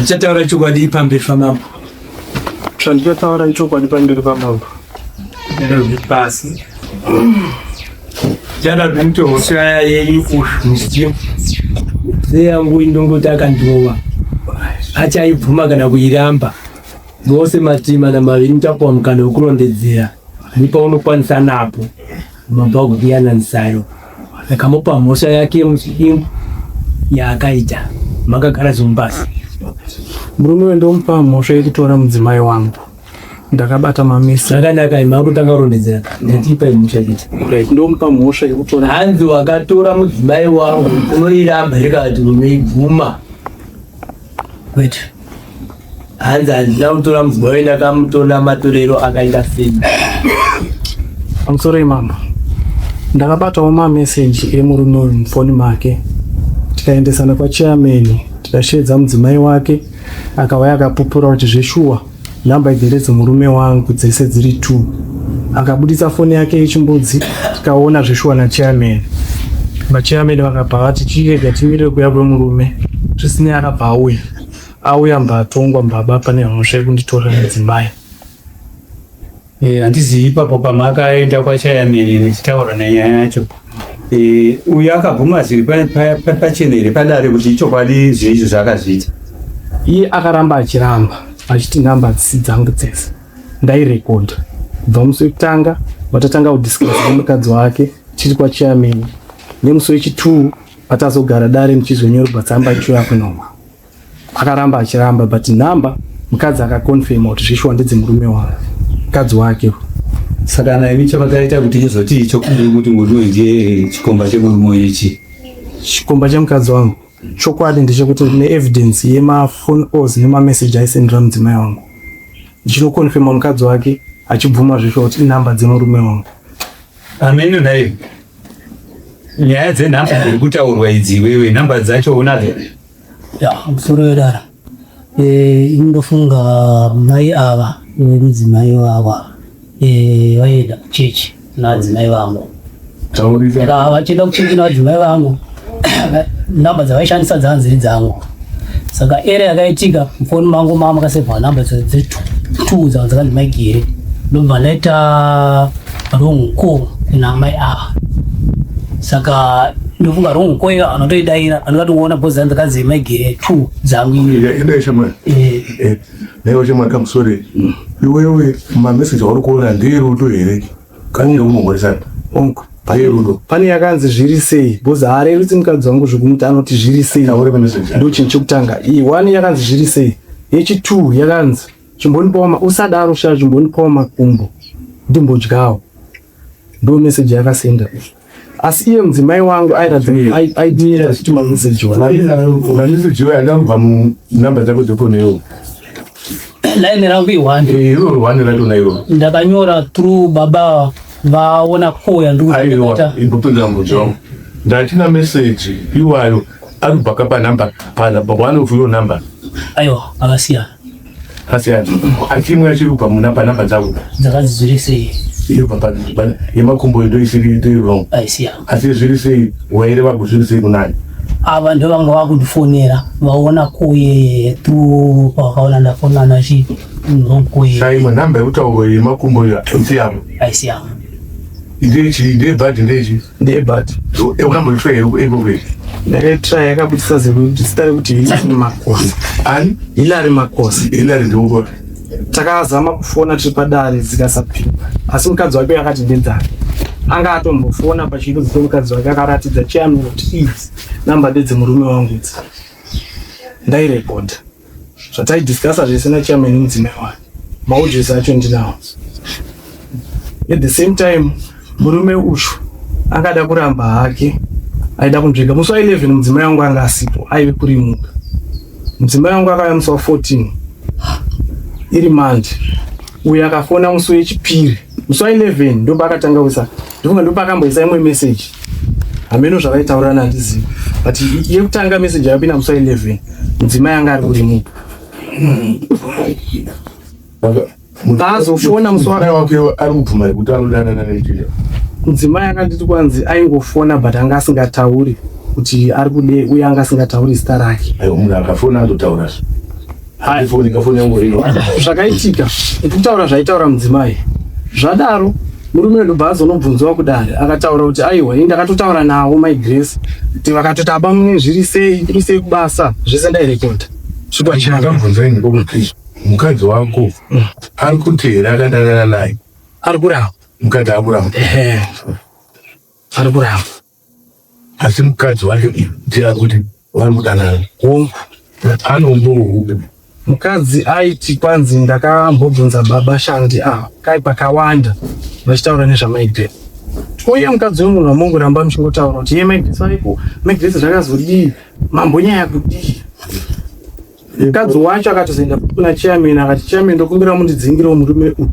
Achataura chokwadi pamberi pamambo. Zvandichataura ichokwadi pamberi pamambo. Pasi. Chada kuti hosha yenyu uyu. Seyangu indongoti akandirova. Achaibvuma kana kuiramba. Vose matima namaviri muchapuwa mukana wekurondedzera nepaunokwanisa napo mabva kukuyananisayo akamupa mhosva yake muchidimbu yaakaita makagara zomupasi. Murume uyu ndomupa mhosva yekutora mudzimai wangu. Ndakabata mamisi. Zvakanaka imi makutanga kurondedzera ndatipa mhosva chete. Right, ndomupa mhosva yekutora. Hanzi wakatora mudzimai wangu unoiramba here kana kuti unoibvuma? Kwete. Hanzi handina kutora mudzimai wenyu ndakamutora matorero akaita sei? Pamusoro imambo. Ndakabatawo mameseji emurume uyu mufoni make tikaendesana kwachairman tikasheedza mudzimai wake akauya akapupura kuti zveshuwa nhamba idzi ndedzemurume wangu dzese dziri two. Akabuditsa foni yake yechimbudzi tikaona zveshuwa nachairman. Vachairman vakabva vati chirega timirire kuuya kwemurume zvisinei akabva auya. Auya mbatongwa mbaba pane mhosva yekunditorera mudzimai. Eh, handizivi ipapo pamakaenda kwachairman muchitaura nenyaya yacho eh, uyu akabvuma zviri pachena here padare kuti ichokwadi zvinhu izvo zvaakazviita? Iye akaramba achiramba achiti nhamba hadzisi dzangu dzese ndairekodha kubva musi wekutanga watatanga kudiscuss nemukadzi wake tiri kwachairman nemusi wechitwo patazogara dare ndichizonyorerwa tsamba ichiuya kunoma akaramba achiramba but number mukadzi akaconfirma kuti zveshuwa ndedzemurume wangu mukadzi wake. Saka kana imi chavakaita kuti chizoti chokwadi kuti murume ndiye chikomba chemurume ichi? Chikomba chemukadzi wangu chokwadi ndechekuti ndine evidence yemaphone calls nemamessage aisendera mudzimai wangu ndichinoconfirma mukadzi wake achibvuma zveshuwa kuti inumber dzemurume wangu. Ameno nhai nyaya dzenhamba dziri kutaurwa idzi iwewe nhamba dzacho unadzo? Ya, musoro wedara. Eh, ini ndofunga mai ava nemudzimai wavo ava eh, vaienda kuchechi navadzimai vangu. Saka vachienda kuchechi navadzimai vangu namba dzavaishandisa dzanga dziri dzangu. Saka ere yakaitika mufoni mangu mama makasevha namba dziri two dzanga dzakanzi mai Gere. Ndobva ndaita wrong call kuna amai ava. Saka ndofunga wrong call iyo anotoidaira anotoona because dzanga dzakanzi mai Gere two dzangu ini. Ida shamwari. Eh. Eh, naiwe shamwari kamusore. Iwewe mameseji auri kuona ndeerudo here? Kana unomhoresana. Onko. Ndeerudo. Pane yakanzi zviri sei because haarerutsi mukadzi wangu zvekumuti anoti zviri sei. Taure mameseji. Ndo chinhu chekutanga. Iyi one yakanzi zviri sei. Yechi two yakanzi chimbondipawo ma usadaro sha chimbondipawo makumbo ndimbodyawo. Ndo message yakasenda. Asi iye mudzimai wangu airatidza aidira zviti mameseji wana. Mameseji iwayo akabva munhamba dzako dzefoni iyoyo. Line rangu i1. Eh, iroro one ratona iroro. Ndakanyora through baba vaona call yandiri Aiwa, kuita. imbopinda mubvunzo wangu. Ndatina message iwayo ari kubva panhamba pana one of your number. Aiwa, akasiyana. Asiyana. Asi imwe yacho iri kubva muna panhamba dzako. Dzakanzi zviri sei? Iri kubva yemakumbo ndo isiri iri wrong. Aisiyana. Asi zviri sei waireva kuti zviri sei kunani? Ava ndo vanga vakundifonera vaona kuye through pavakaona ndafona nachi wrong kuye. Saka imwe nhamba yekutaurwa yemakumbo iyo haisi yako. Haisi yangu. Ndechi ndebhadhi ndechi. Ndebhadhi. Ukamboitwa here ikoko here? Ndakaitry yakabudisa zita rekuti Hilary Makosa. Ani? Hilary Makosa. Hilary ndeuko. Takazama kufona tiri padare dzikasapinda. Asi mukadzi wake akati ndedzake. Anga atombofona pachirudzi chemukadzi wake akaratidza chairman kuti idzi namba ndedzemurume wangu idzi. Ndairekodha. Zvataidiscussa zvese nachairman nemudzimai wake. Maaudios acho ndinawo. At the same time murume uyu akada kuramba hake aida kunzvega musi wa 11 mudzimai wangu anga asipo aive kurimuka. Mudzimai wangu akauya musi wa 14 iri Monday. Uyu akafona musi wechipiri musi wa 11 ndopaakatanga kuisa ndofunga ndopaakamboisa imwe message hameno zvavaitaurirana handizivi but yekutanga message yakapinda musi wa 11 mudzimai anga ari kurimuka. Paazofona musi wa wake ari kubvuma kuti anodanana nechii. Mudzimai akanditi kwanzi aingofona but anga asingatauri kuti ari kude uye anga asingatauri zita rake. Aiwa munhu akafona anototaura. Zvakaitika ndikutaura zvaitaura mudzimai. Zvadaro murume ndobva azonobvunzwa kudare akataura kuti aiwa ini ndakatotaura nawo mai Grace kuti vakatoti aba mune zviri sei kuri sei kubasa zvese ndairekodha. Ndakabvunza ini ngokuti mukadzi wako ari kuti here akadanana naye? Ari kuramba. Mukadzi ari kuramba. Ehe. Ari kuramba. Asi mukadzi wake ndiye ari kuti vari kudanana. Hongu. Anombohupi. Mukadzi aiti kwanzi ndakambobvunza baba Shandi ava kai pakawanda vachitaura nezvamai Grace. Uye mukadzi wemunhu wamongoramba muchingotaura kuti iye mai Grace varipo, mai Grace zvakazodii, mambonyaya kudii. Mukadzi wacho akatozoenda kuna chairman akati chairman ndokumbira mundidzingirewo murume uyu.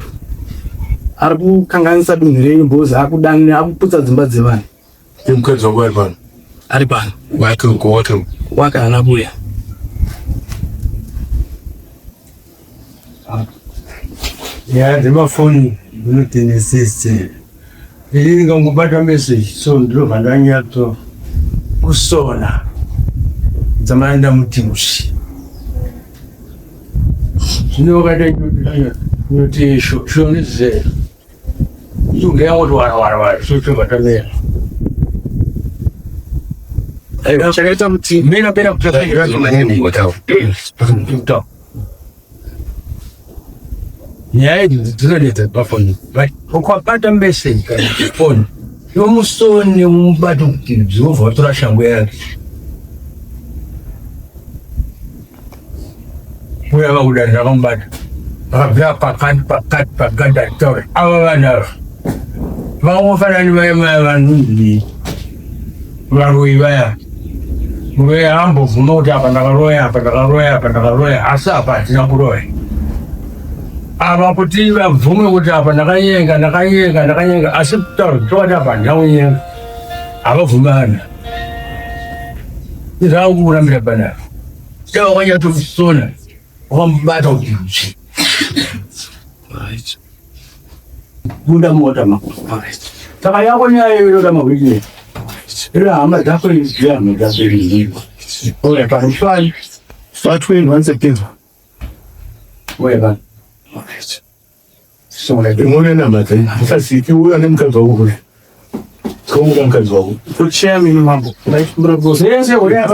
Ari kukanganisa dunhu renyu because akudanira akuputsa dzimba dzevanhu. Mukadzi wako ari pano? Ari pano. Wake uko wake. Wake haana kuuya. Nyaya dzemafoni dzinotenesese. Ini ndikangobata message so ndinobva ndanyatso kusona dzamaenda mutiusi. Zvino wakaita inoti shonize inge yangoti wara wara wara so chobva tamera. Chakaita kuti mera mera kutaura. Nyaya idzi dzinonetsa pafoni but ukabata message kana foni yomusoni mubata kuti dzobva watora shangu yake uya vakuda ndakamubata akabvira pakati pakati pakati achitaura ava vanhu ava vangofanana nevaya vaya vanonzi varoyi vaya muroyi haambobvuma kuti apa ndakaroya apa ndakaroya apa ndakaroya asi apa hatina kuroya ava kuti vabvume kuti apa ndakanyenga ndakanyenga ndakanyenga asi kutaura chokwadi apa handina kunyenga havabvumana izvakukurambira panapa dai wakanyatosona wakamubata kuti Right. Buda mota mako. Saka yako nyaya iyo inoda mawitness. Iri hama dzako idzi hama dzako idzi. Oya pano fani. Pa 21 September. Oya pano. Imwe namba dzenyu. Musasiki uya nemukadzi wako kule. Tikaunga mukadzi wako. Chairman mambo. Ndaikumbira kuti Zvese uya.